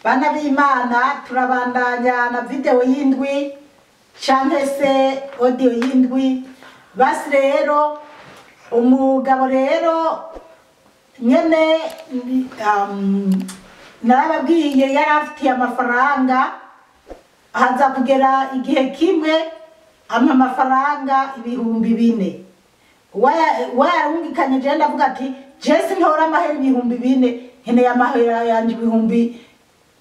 Bana b'Imana, turabandanya na video y'indwi canke se audio y'indwi. Basi rero umugabo rero nyene narababwiye yari afitiye amafaranga, haza kugera igihe kimwe ampa amafaranga 4000. Wayarungikanye, je ndavuga ati je sintora amahera 4000, nkeneye amahera yanje ibihumbi,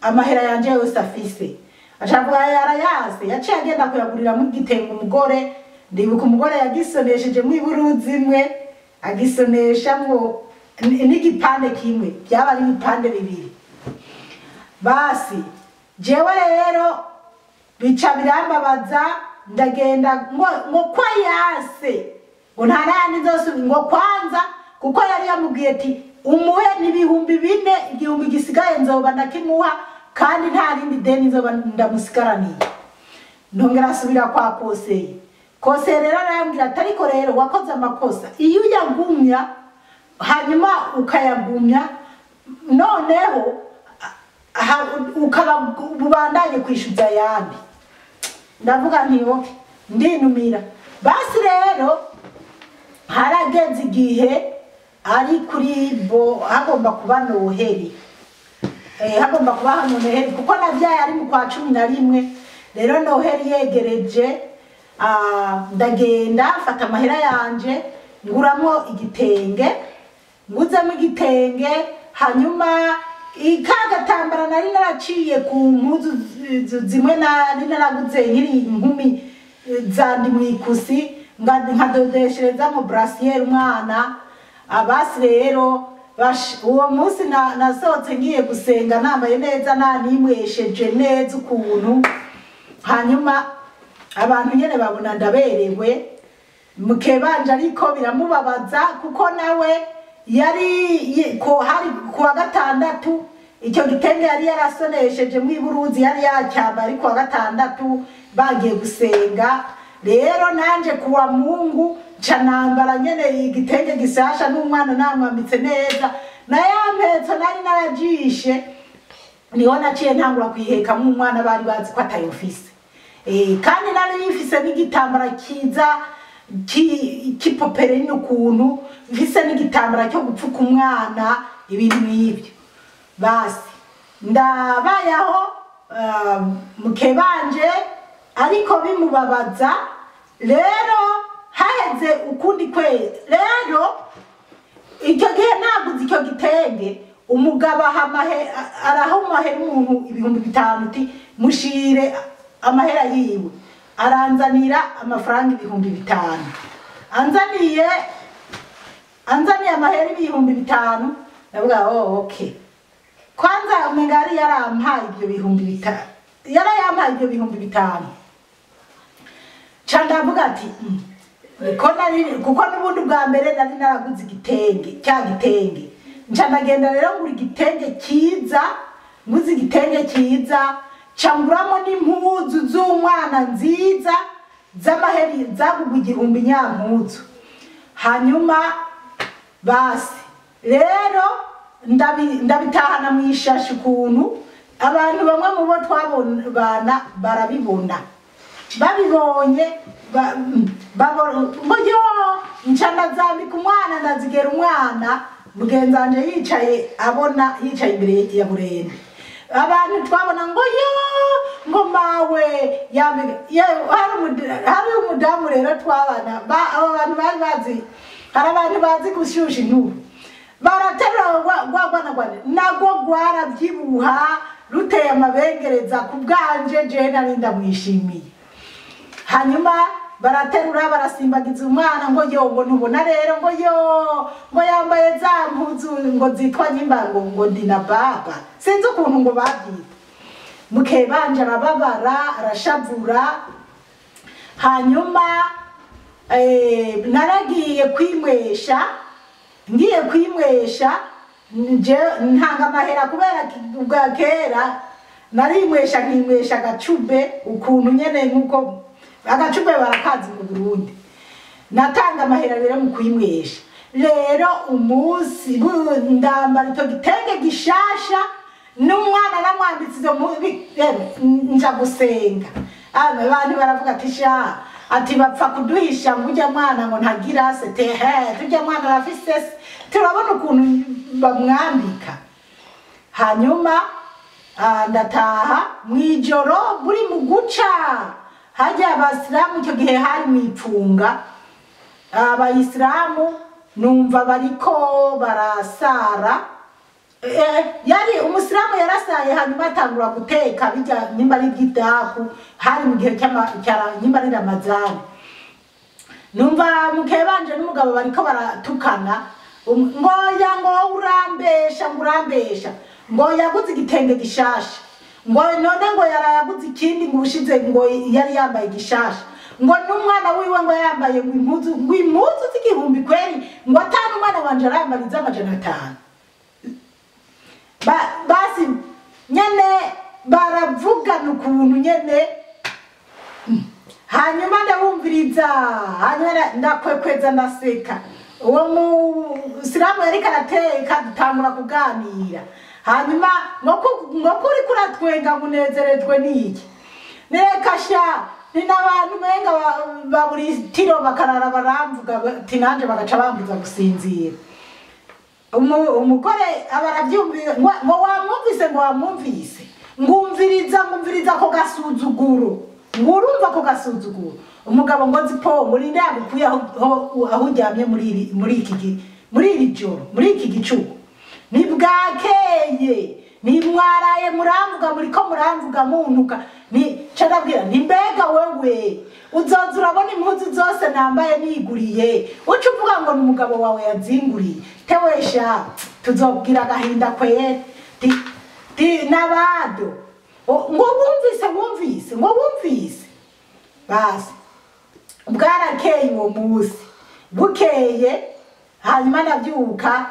amahera yanje yose afise. Acavuga yarayase, yaciye agenda kuyaguriramwo igitenge umugore. Ndibuka umugore yagisonesheje mu iburuzi imwe, agisoneshamwo n'igipande kimwe, byaba ari ibipande bibiri. Basi jewe rero bica birambabaza, ndagenda ngo kwa yase ngo nta nayandi nzose, ngo kwanza kuko yari yamubwiye ati umuhe n'ibihumbi 4, igihumbi gisigaye nzoba ndakimuha kandi nta rindi deni nzoba ndamusigaraniye. Ntongera asubira kwa koseye. Koseye rero arambwira ati ariko rero wakoze amakosa, iyo uyagumya hanyuma ukayagumya noneho ukaba bubandanye kwishyuza ayandi. Ndavuga nti okay, ndinumira. Basi rero harageze igihe ari kuri bo hagomba kuba Noheli. Hagomba kuba hano Noheli kuko navyaye ari mu kwa 11. Rero Noheli yegereje, ndagenda mfata amahera yanje nguramwo igitenge, nguzemo igitenge, hanyuma ikagatambara nari naraciye ku mpuzu zimwe nari naraguze nkiri inkumi zandi mwikusi, nkadodeshereza mu brassiere umwana. Abasi rero uwo munsi nasohotse ngiye gusenga nambaye neza nanimwesheje neza ukuntu, hanyuma abantu nyene babona ndaberewe. Mukebanje ariko biramubabaza kuko nawe yari ko hari kuwa gatandatu icyo gitenge yari yarasonesheje mu iburuzi yari yacyambaye ari kuwa gatandatu bagiye gusenga. Rero nanje kuwa Mungu nca nambara nyene igitenge gisasha n'umwana namwambitse neza, na ya mpetso nari narajishe niho naciye ntangura kwihekamwo umwana bari bazi ko atayofise. Kandi nari mfise n'igitambara kiza kipopere n'ukuntu, mfise n'igitambara cyo gupfuka umwana, ibintu nk'ibyo. Basi ndabayaho mukebanje ariko bimubabaza. Rero haheze ukundi kwezi, rero icyo gihe naguze icyo gitenge, umugabo araha amahera umuntu 5000 uti mushire amahera yiwe, aranzanira amafaranga 5000. Anzaniye amahera 5000, ndavuga oh okay. Kwanza umenga yari yarampaye ibyo 5000, yarayampaye ibyo 5000. Ca ndavuga ati niko nari, kuko n'ubundi bwa mbere nari naraguze igitenge, cya gitenge. Nca ndagenda rero ngura igitenge cyiza, nguze igitenge cyiza, nca nguramo n'impuzu z'umwana nziza z'amaheri zagugwa 1000 nyampuzu. Hanyuma basi rero ndabitahana mu ishashi ukuntu abantu bamwe mu bo twabana barabibona, babibonye ngo yo nca ndazambika umwana, ndazigera umwana mugenzi wanje yicaye abona, yicaye imbere ya burende. Abantu twabona ngo yo ngo mawe hari umudamu rero twabana, abo bantu bari bazi, hari abantu bazi gushusha inkuru, baraterura rwa rwanda nagwo rwarabyibuha ruteye amabengereza ku bwanje, je nari ndamwishimiye. Hanyuma baraterura barasimbagiza umwana ngo yo ngo ntubona rero ngo yo ngo yambaye za mpuzu ngo zitwa nyimba ngo ndi na baba, sinzi ukuntu ngo babyita. Mukebanje arababara arashavura. Hanyuma naragiye kwimwesha, ngiye kwimwesha nje ntanga amahera kubera ubwa kera narimwesha nkimwesha agacube ukuntu nyene nkuko agacube barakazi mu Burundi. Natanga amahera rero mu kwimwesha. Rero umunsi ndambara icyo gitenge gishasha n'umwana namwambitse Nja gusenga, abantu baravuga ati sha, ati bapfa kuduhisha ngo ujya mwana ngo ntagira se, tehe tujya mwana arafise se, turabona ukuntu bamwambika. Hanyuma ndataha mwijoro buri mu guca, hajya abasilamu icyo gihe hari mwipfunga, abayisilamu numva bariko barasara. Yari umusilamu yarasaye, hanyuma atangura guteka bijya nimba ari iby'idaku, hari mu gihe nimba ari Ramazani. Numva mukebanje n'umugabo bariko baratukana, ngo ya ngo urambesha, ngo urambesha, ngo yaguze igitenge gishasha, ngo none ngo yarayaguze ikindi, ngo ubushize ngo yari yambaye gishasha, ngo n'umwana wiwe ngo yambaye ngo impuzu, ngo impuzu z'igihumbi kweri, ngo atanu umwana wanje arambariza 500. Basi nyene baravugana ukuntu nyene, hanyuma ndabumviriza, hanyuma ndakwekweza ndaseka. Uwo musilamu yariko arateka, dutangura kuganira, hanyuma ngo kuri kuratwenga ngo unezerejwe n'iki? Nereka sha, ni n'abantu menga baburi tiro bakarara baramvuga ati nanje bagaca bambuza gusinzira. Umugore aba aravyumvira, ngo wamwumvise, ngo wamwumvise, ngumviriza, ngumviriza ako gasuzuguro, ngurumva ako gasuzuguro. Umugabo ngo nzi po ngo ninde yagukuye aho uryamye muri iri joro, muri iki gicuku, ni bwakeye, ni mwaraye muramvuga, muriko muramvuga muntuka. Ni ca ndabwira nti mbega wewe uzoza urabona impuzu zose nambaye niguriye, uca uvuga ngo ni umugabo wawe yazinguriye, tewesha tuzobwira agahinda kwere. Ti nabado ngo wumvise, wumvise, ngo wumvise. Basi bwarakeye uwo munsi, bukeye hanyuma ndabyuka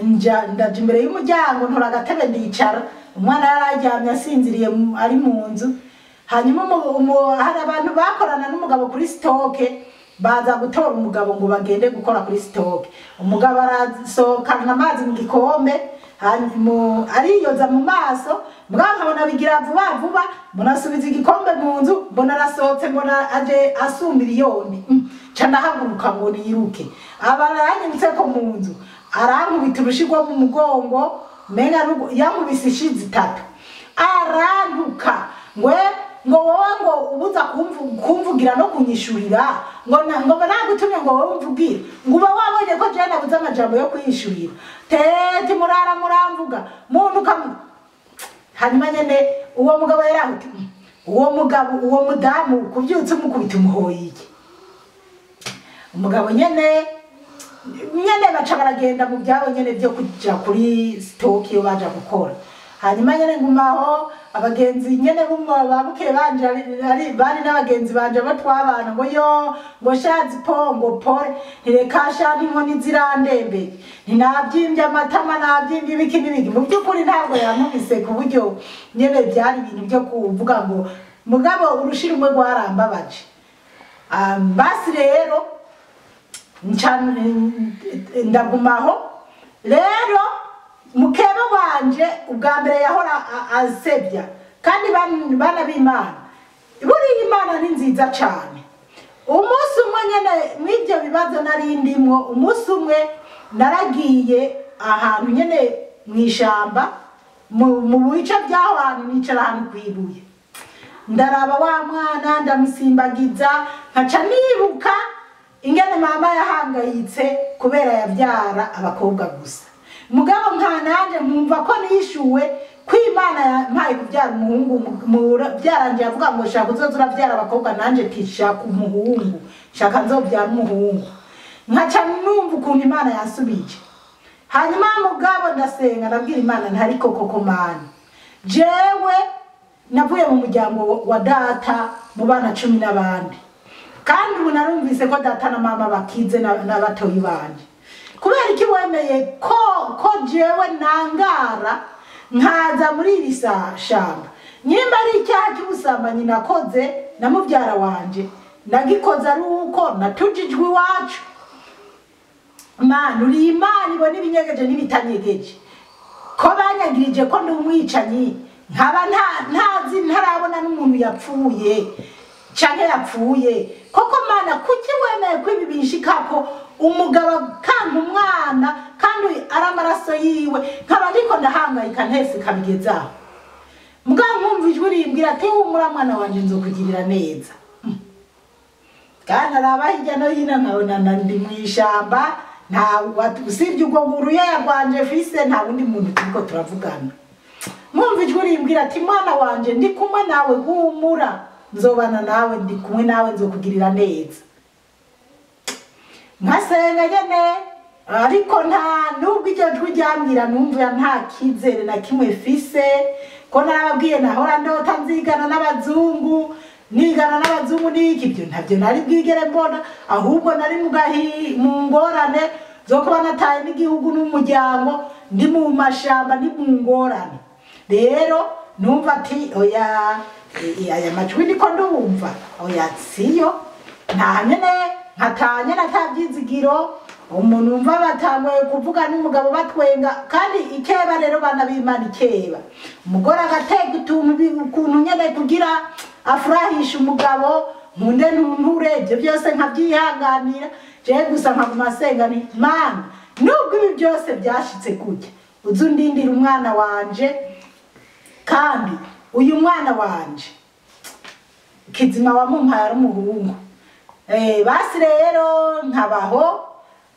nja ndaja imbere y'umuryango, ntora agatebe ndicara. Umwana yararyamye asinziriye ari mu nzu. Hanyuma hari abantu bakorana n'umugabo kuri sitoke, baza gutora umugabo ngo bagende gukora kuri sitoke. Umugabo arasohokana amazi mu gikombe, hanyuma ariyoza mu maso, mbwa nkabona bigira vuba vuba, mbona asubiza igikombe mu nzu, mbona arasohotse, mbona aje asumira iyoni. Nca ndahaguruka ngo niruke, aba aranyanditse ko mu nzu, arankubita urushi rwo mu mugongo, menga yankubise ishizi 3, arantuka ngwe ngo wowe ngo ubuza kumvugira no kunyishurira, ngo ngo nagutumye ngo wowe umvugire, ngo uba wabonye ko jewe nabuze amajambo yo kwishurira, tete murara muramvuga muntu kam. Hanyuma nyene uwo mugabo yarahuti, uwo mugabo, uwo mudamu kubyutse umukubita umuhoyi iki. Umugabo nyene baca baragenda mu byabo nyene byo kuja kuri stock iyo baja gukora. Hanyuma nyene ngumaho abagenzi nyene babuke banje bari n'abagenzi banje bo twabana, ngo yo ngo shazi po ngo pole, ntireka sha n'inkoni zirandembe, ntinabyimbye amatama, nabyimbye ibiki n'ibiki. Mu by'ukuri ntabwo yankubise ku buryo nyene byari ibintu byo kuvuga ngo mugabo urushi rumwe rwarambabaje. Basi rero ndagumaho. Rero mukeba wanje ubwa mbere yahora asebya, kandi bana b'Imana, buriya Imana ni nziza cane. Umunsi umwe nyene mw'ivyo bibazo nari ndimwo, umunsi umwe naragiye ahantu nyene mw'ishamba, mu bice by'aho hantu, nicara ahantu kw'ibuye, ndaraba wa mwana ndamusimbagiza, nkaca nibuka ingene mama yahangayitse kubera yavyara abakobwa gusa. Mugabo nka nanje nkumva ko nishuwe ko Imana yampaye kubyara umuhungu, byaranje avuga ngo shaka uzoza uravyara abakobwa, nanje tishaka umuhungu, shaka nzobyara umuhungu. Nkaca numva ukuntu Imana yansubije. Hanyuma mugabo ndasenga ndabwira Imana ntari koko ko Mana, jewe navuye mu muryango wa data mu bana 10 n'abandi, kandi ubu narumvise ko data na mama bakize n'abatoyi banje. Kubera iki wemeye ko jewe nangara nkaza muri iri shamba? Nyimba ari icyaha cy'ubusambanyi nakoze na mubyara wanje, nagikoze ari uko natujijwe iwacu. Mana uri Imana ibona ibinyegeje n'ibitanyegeje, ko banyagirije ko ndi umwicanyi, nkaba ntazi ntazi ntarabona n'umuntu yapfuye canke yapfuye koko Mana kuki wemeye ko ibi binshikako umugabo kanka umwana kandi ari amaraso yiwe nkaba ndiko ndahangayika ntese kabigezaho mbwa nkumva ijwi rimbwira ati humura mwana wanje nzokugirira neza. Kandi araba hirya no hino nkabona ndi mw'ishamba, nta usibye ubwo nguruye rwanje fise nta wundi muntu turiko turavugana. Nkumva ijwi rimbwira ati mwana wanje ndi kumwe nawe, humura nzobana nawe, ndi kumwe nawe nzokugirira neza. Nkasenga nyene ariko nta nubwo iryo jwi ryambwira numva nta kizere na kimwe fise, ko narababwiye nahora ndota nzigana n'abazungu, nigana n'abazungu n'iki, ibyo ntabyo nari bwigere mbona, ahubwo nari mu ngorane zo kuba nataye n'igihugu n'umuryango, ndi mu mashamba, ndi mu ngorane. Rero numva ati oya, aya majwi ndiko ndumva oya siyo, nta nyene nkatanye natabyizigiro. Umuntu umva batanguye kuvuga n'umugabo batwenga, kandi ikeba rero bana b'Imana ikeba umugore agateka utuntu ukuntu nyene kugira afurahisha umugabo, nkunde ntunture ibyo byose nkabyihanganira, jewe gusa nkaguma nsenga nti Mana nubwo ibi byose byashitse gutya uze undindire umwana wanje, kandi uyu mwana wanje kizima wamumpaye ari umuhungu. Basi rero nkabaho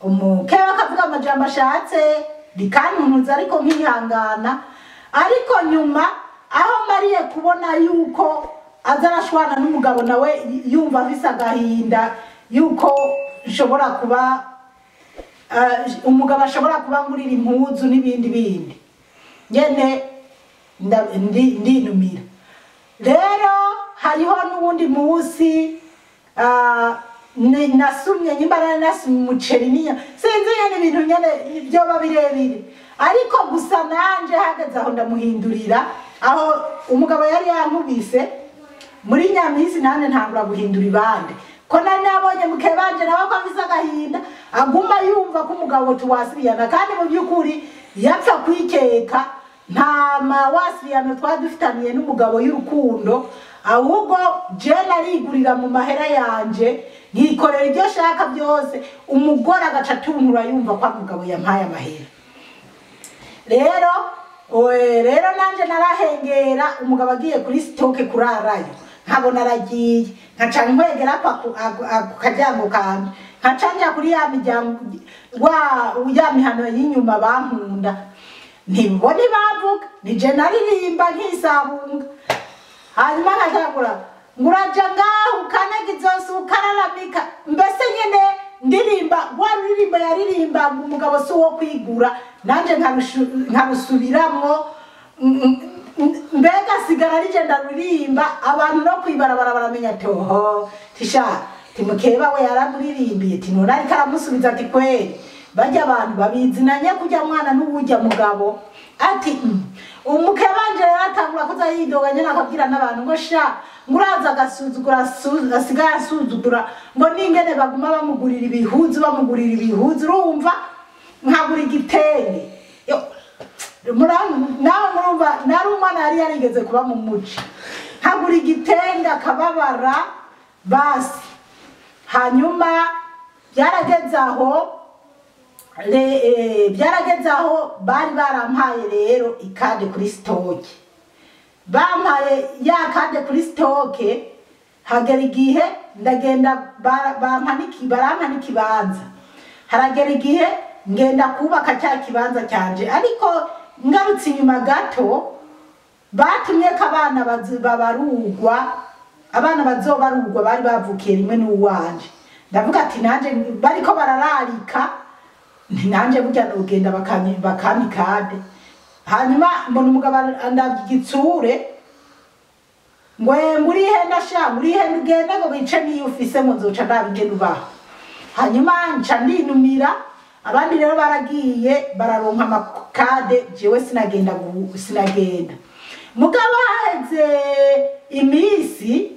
umukeba akavuga amajambo ashatse rikantuntuza ariko nkihangana. Ariko nyuma aho mariye kubona yuko aza arashwana n'umugabo nawe yumva afise agahinda yuko nshobora kuba umugabo ashobora kuba ngurira impuzu n'ibindi bindi nyene ndinumira. Rero hariho n'uwundi munsi nasumye nyimba nasumye umuceri niya sinzi nyene ibintu nyene byoba birebire, ariko gusa nanje hageze aho ndamuhindurira, aho umugabo yari yankubise muri nyamisi nanje ntangura guhindura ibande, ko nari nabonye mukebanje nawe ko afise agahinda aguma yumva ko umugabo tuwasiriyana, kandi mu by'ukuri yapfa kwikeka nta mawasiriyano twari dufitaniye n'umugabo y'urukundo, ahubwo je narigurira mu mahera yanje nkikorera ibyo shaka byose, umugore agaca atuntura yumva ko umugabo yampaye amahera. Rero rero nanje narahengera umugabo agiye kuri stoke kurarayo nkabona aragiye, nkaca nkwegera ku karyango kanje, nkaca nja kuri ya miryango ya mihano y'inyuma bankunda, ntibone bavuga nije naririmba nkisabunga. Hanyuma nkatangura nguraja ngaho ukanaga izosi ukararamika, mbese nyene ndirimba rwa ruririmbo yaririmba umugabo si uwo kwigura, nanje nkarusubiramwo, mbega sigara rije ndaruririmba abantu no kwibarabara baramenya ati oho tisha timukeba we yaramuririmbiye, ati none ariko aramusubiza ati kweri barya abantu babizinanye kurya mwana n'uwurya mugabo. Ati umukebanje rero atangura kuza yidoga nyene akabwira n'abantu ngo sha nguraza agasuzugura asigaye asuzugura ngo ningene baguma bamugurira ibihuzu bamugurira ibihuzu, urumva nkagura igitenge. Nawe murumva nari umwana yari yarigeze kuba mu muci, nkagura igitenge akababara basi. Hanyuma byarageze aho byarageze aho bari barampaye rero ikade kuri stoke, bampaye ya kade kuri stoke, hagera igihe ndagenda barampa n'ikibanza, haragera igihe ngenda kubaka cya kibanza cyanje. Ariko ngarutse inyuma gato batumye ko abana babarugwa, abana bazobarugwa bari bavukiye rimwe n'uwanje, ndavuga ati nanje bariko barararika nanje burya nogenda bakampa ikade. Hanyuma mbona umugabo andavye igitsure ngo muri henda sha muri henda ugende ngo bice niyo ufise ngo nzoca ndaba ingene ubaho. Hanyuma nca ndinumira, abandi rero baragiye bararonka amakade, jewe sinagenda sinagenda. Mugabo haheze imisi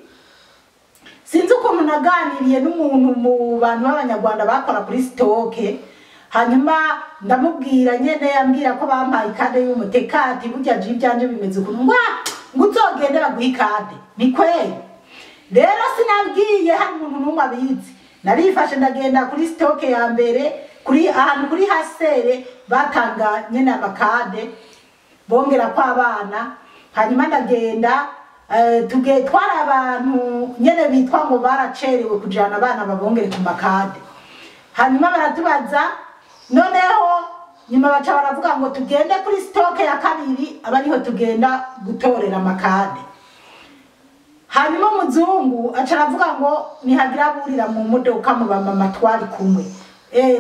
sinzi ukuntu naganiriye n'umuntu mu bantu b'abanyarwanda bakora kuri stoke, hanyuma ndamubwira nyene yambwira ko bampaye ikade y'umutekati burya je ibyanje bimeze ukuntu ngo uzogende baguha ikade. Ni kweli. Rero sinabwiye hari umuntu n'umwe abizi. Narifashe ndagenda kuri stock ya mbere, kuri ahantu kuri hasere batanga nyene amakade bongera kwa abana. Hanyuma ndagenda tuge twara abantu nyene bitwa ngo baracerewe kujana abana babongere ku makade. Hanyuma baratubaza, noneho nyuma baca baravuga ngo tugende kuri stock ya kabiri abariho tugenda gutorera amakade. Hanyuma umuzungu aca aravuga ngo nihagira burira mu modoka mu bamama twari kumwe.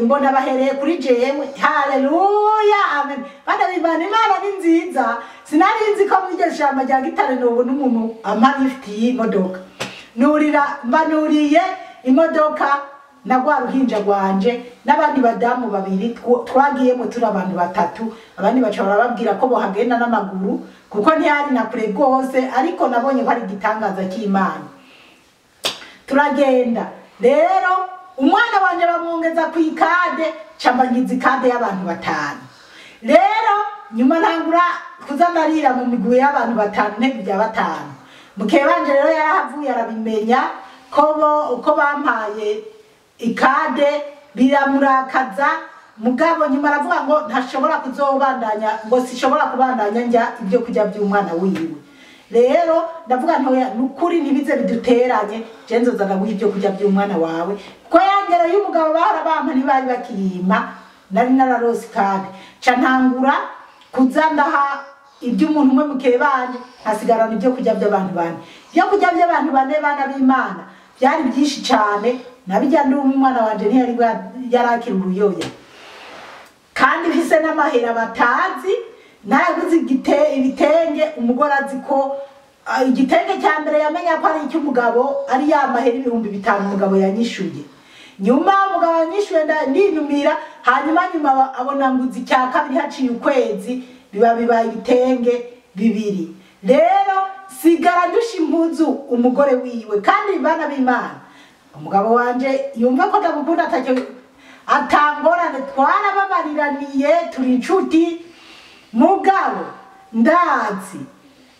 Mbona bahereye kuri jewe. Haleluya, amen. Bana bimana, Imana ni nziza. Sinari nzi ko muri iryo shamba rya Gitare nobona umuntu ampa lift y'imodoka. Nurira, mbanuriye imodoka na rwa ruhinja rwanje n'abandi badamu babiri twagiyemo turi abantu batatu. Abandi baca barababwira ko bohagenda n'amaguru kuko ntiyari na kure rwose, ariko nabonye ko ari igitangaza cy'Imana. Turagenda rero, umwana wanje bamwongeza ku ikade, cambangiza ikade y'abantu batanu. Rero nyuma ntangura kuza ndarira mu migwi y'abantu batanu, ntebe bya batanu. Mukebanje rero yarahavuye arabimenya ko bampaye ikade, biramurakaza. Mugabo nyuma aravuga ngo ntashobora kuzobandanya, ngo sishobora kubandanya njya ibyo kurya by'umwana wiwe. Rero ndavuga ntoya, nukuri ntibize biduteranye, je nzoza ndaguha ibyo kurya by'umwana wawe. Ko yangera y'umugabo bahora bampa ntibari bakiyima, nari nararose kandi ca ntangura kuza ndaha iby'umuntu umwe mukebanje, hasigarana ibyo kurya by'abantu bane. Ibyo kurya by'abantu bane bana b'Imana byari byinshi cyane, nabijya n'umwana wanje ntiyari yarakira uruyoya. Kandi mfise n'amahera batazi, naraguze ibitenge, umugore azi ko igitenge cya mbere yamenya ko ari icy'umugabo, ari ya mahera 5000 umugabo yanyishuye. Nyuma umugabo yanyishuye ndinumira, hanyuma nyuma abona nguzi icya kabiri haciye ukwezi, biba bibaye ibitenge bibiri. Rero sigara ndusha impuzu umugore wiwe. Kandi bana b'Imana, umugabo wanje yumva ko ndamukunda atacyo atangorane, twarababariraniye turi inshuti. Mugabo ndazi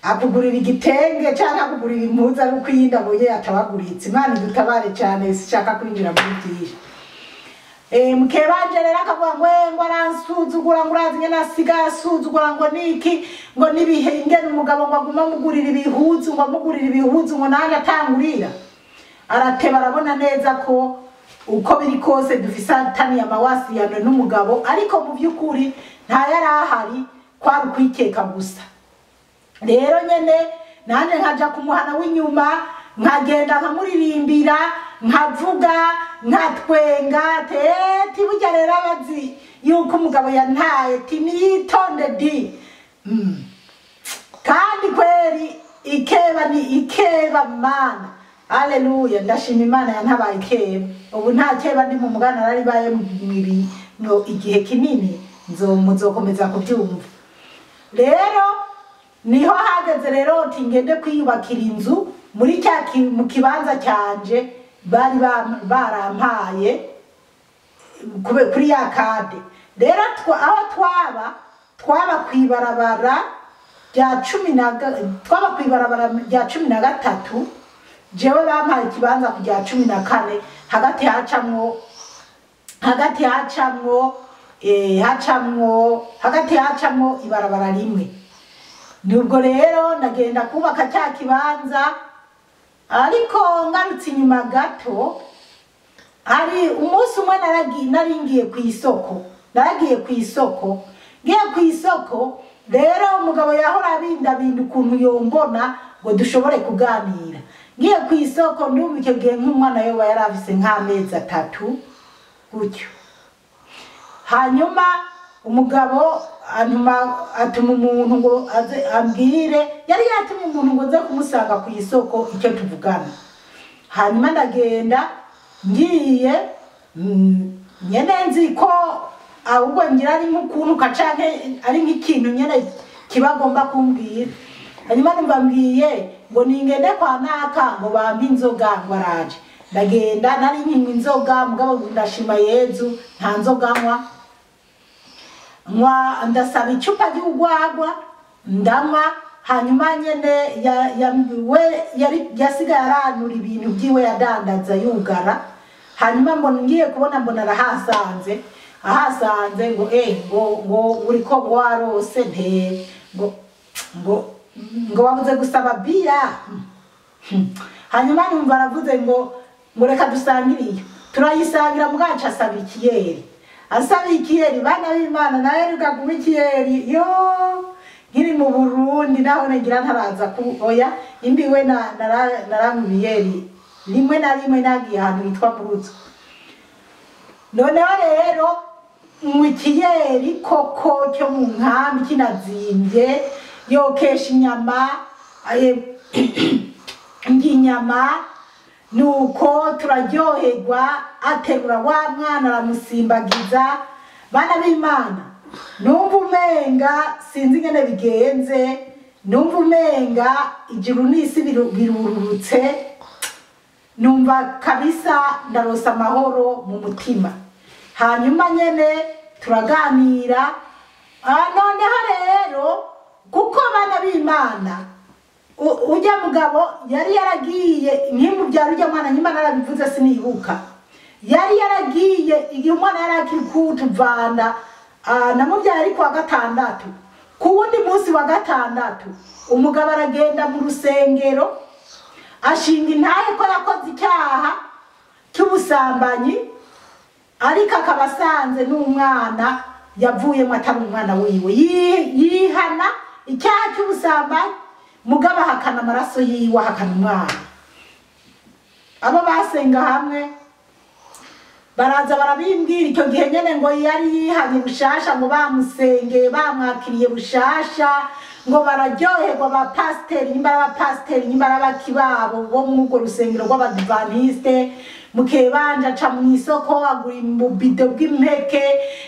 akugurira igitenge cyangwa akugurira impuzu ari uko iyindi abonye yatabaguritse. Imana idutabare cyane, sinshaka kwinjira muri byinshi. Mukebanje rero akavuga ngo ngo aransuzugura, ngo urazi ngene asigaye asuzugura, ngo niki, ngo nibihe ingene umugabo ngo aguma amugurira ibihuzu, ngo amugurira ibihuzu, ngo nanjye atangurira. Arateba arabona neza ko uko biri kose dufise atani amawasiyano n'umugabo, ariko mu by'ukuri nta yari ahari, kwari ukwikeka gusa. Rero nyene nanje nkaja kumuhana w'inyuma, nkagenda nkamuririmbira, nkavuga, nkatwenga, teti burya rero abazi yuko umugabo yantaye, ti niyitonde di. Kandi kweri ikeba ni ikeba mana. Haleluya, ndashima Imana yantabaye ikeba. Ubu nta keba ndi mu mugana nari baye mu igihe kinini, muzokomeza kubyumva. Rero niho hageze rero tingende kwiyubakira inzu muri cya mu kibanza cyanje bari barampaye kuri ya kade. Rero aho twaba kwibarabara rya 10 twaba kwibarabara rya 13, jewe bampaye ikibanza ku rya 14, hagati hacamwo ibarabara rimwe. Nubwo rero ndagenda kubaka cya kibanza, ariko ngarutse inyuma gato, hari umunsi umwe naringiye ku isoko, naragiye ku isoko, ngiye ku isoko. Rero umugabo yahora abindabinda ukuntu yombona ngo dushobore kuganira. Ngiye ku isoko, ndumva icyo gihe nk'umwana yoba yari afise nk'amezi 3 gutyo. Hanyuma umugabo atuma umuntu ngo aze ambwire, yari yatumye umuntu ngo nze kumusanga ku isoko icyo tuvugana. Hanyuma ndagenda, ngiye nyene nzi ko ahubwo ngira ari nk'ukuntu kacanke ari nk'ikintu nyene kibagomba kumbwira. Hanyuma numva mbwiye ngo ningende kwa naka ngo bampe inzoga ngo araje. Ndagenda, nari nkinywa inzoga, mugabo ndashima Yezu nta nzoga nywa. Nywa, ndasaba icupa ry'urwagwa ndanywa. Hanyuma nyene we yari yasigaye aranura ibintu byiwe yadandaza yugara. Hanyuma mbona ngiye kubona mbona arahasanze, ahasanze ngo ngo uriko ngo warose nte ngo wabuze gusaba biya. Hanyuma numva aravuze ngo reka dusangire iyo, turayisangira mugaca asaba ikiyeri, asaba ikiyeri. Bana b'Imana, nawe rukaguha ikiyeri yo nkiri mu Burundi naho ngira ntaraza ku oya imbiwe na naramubiyeri rimwe na rimwe nagiye ahantu hitwa Muruzo. Noneho rero mu kiyeri koko cyo mu nkambi kinazimbye, yokesha inyama nginyama, nuko turaryoherwa. Aterura wa mwana aramusimbagiza. Bana b'Imana, numva umenga sinzi ingene bigenze, numva umenga ijuru n'isi birururutse, numva kabisa ndarosa amahoro mu mutima. Hanyuma nyene turaganira. Noneho rero kuko bana b'Imana, ujya mugabo yari yaragiye nkimubyara ujya mwana, nyuma narabivuze sinibuka, yari yaragiye igihe umwana yari akiri kutuvana, namubyara ari kuwa gatandatu. Ku wundi munsi wa gatandatu umugabo aragenda mu rusengero ashinga intahe ko yakoze icyaha cy'ubusambanyi, ariko akaba asanze n'umwana yavuyemo atari umwana wiwe. Yihana icyaha cy'ubusambanyi, mugabo ahakana amaraso yiwe, ahakana umwana. Abo basenga hamwe baraza barabimbwira icyo gihe nyene ngo yari yihanye bushasha, ngo bamusengeye bamwakiriye bushasha, ngo bararyoherwa ba pasiteri, nyimba abapasiteri nyimba abakibabo bo mw'urwo rusengero rw'abadivaniste. Mukebanje aca mu isoko agura ububido bw'impeke,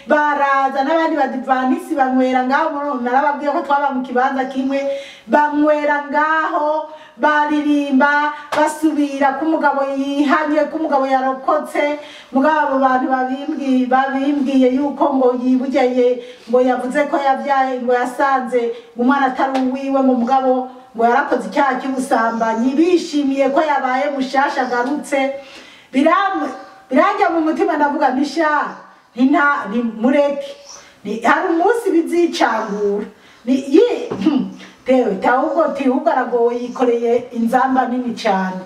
baraza n'abandi badivanisi banywera ngaho. Narababwiye ko twaba mu kibanza kimwe, banywera ngaho baririmba basubira ko umugabo yihanye, ko umugabo yarokotse. Mugabo abo bantu babimbwiye yuko ngo yibugeye, ngo yavuze ko yabyaye, ngo yasanze umwana atari uwiwe, ngo mugabo ngo yarakoze icyaha cy'ubusambanyi. Bishimiye ko yabaye mushasha agarutse. Birajya mu mutima ndavuga ntisha ni mureke, hari umunsi bizicangura. Tewe ahubwo tihubwo aragowe, yikoreye inzamba nini cyane.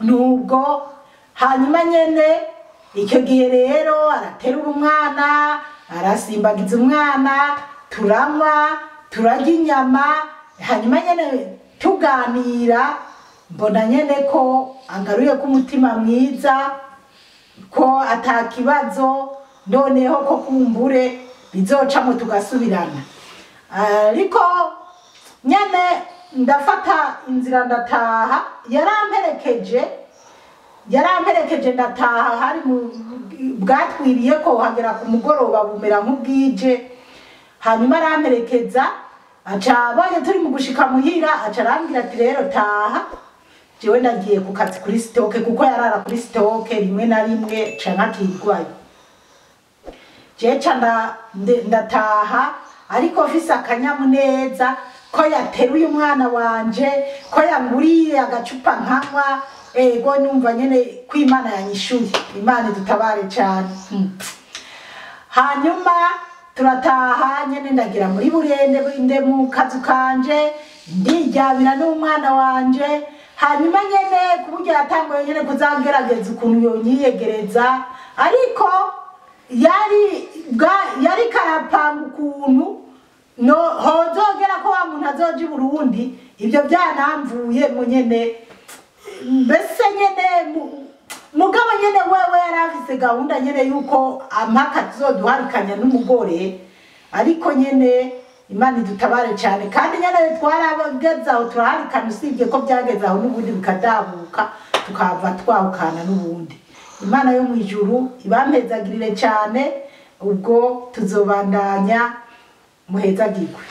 Nubwo hanyuma nyene icyo gihe rero araterura umwana, arasimbagiza umwana, turanywa turarya inyama. Hanyuma nyene tuganira, mbona nyene ko angaruye ko umutima mwiza, ko atakibazo, noneho ko kumbure bizocamo tugasubirana. Ariko nyene ndafata inzira ndataha, yaramperekeje ndataha. Hari bwatwiriye ko hagera ku mugoroba bumera nk'ubwije. Hanyuma aramperekeza, aca abonye turi mu gushika muhira, aca arambwira ati rero taha, jewe ndagiye ku kazi kuri stoke, kuko yarara kuri stoke rimwe na rimwe canke akirwaye. Jewe ca ndataha, ariko mfise akanyamuneza ko yateruye umwana wanje, ko yanguriye agacupa nkanywa. Ego numva nyene ko Imana yanyishuye. Imana idutabare cane. Hanyuma turataha nyene ndagira muri burende nde mu kazu kanje, ndiryamira n'umwana wanje. Hanyuma nyene kuburyo yatanguye nyene kuzagerageza ukuntu yonyiyegereza, ariko yari karapanga ukuntu no hozogera ko wa muntu azoja i Burundi. Ibyo byanamvuye mu nyene mbese nyene mugabo nyene wewe yarafise gahunda nyene yuko amaka tuzoduharikanya n'umugore. Ariko nyene Imana idutabare cyane, kandi nyene twarabageza aho turaharikana, usibye ko byageze aho n'ubundi bikadabuka tukava twahukana n'ubundi. Imana yo mu ijuru ibampezagirire cyane, ubwo tuzobandanya muhezagirwe.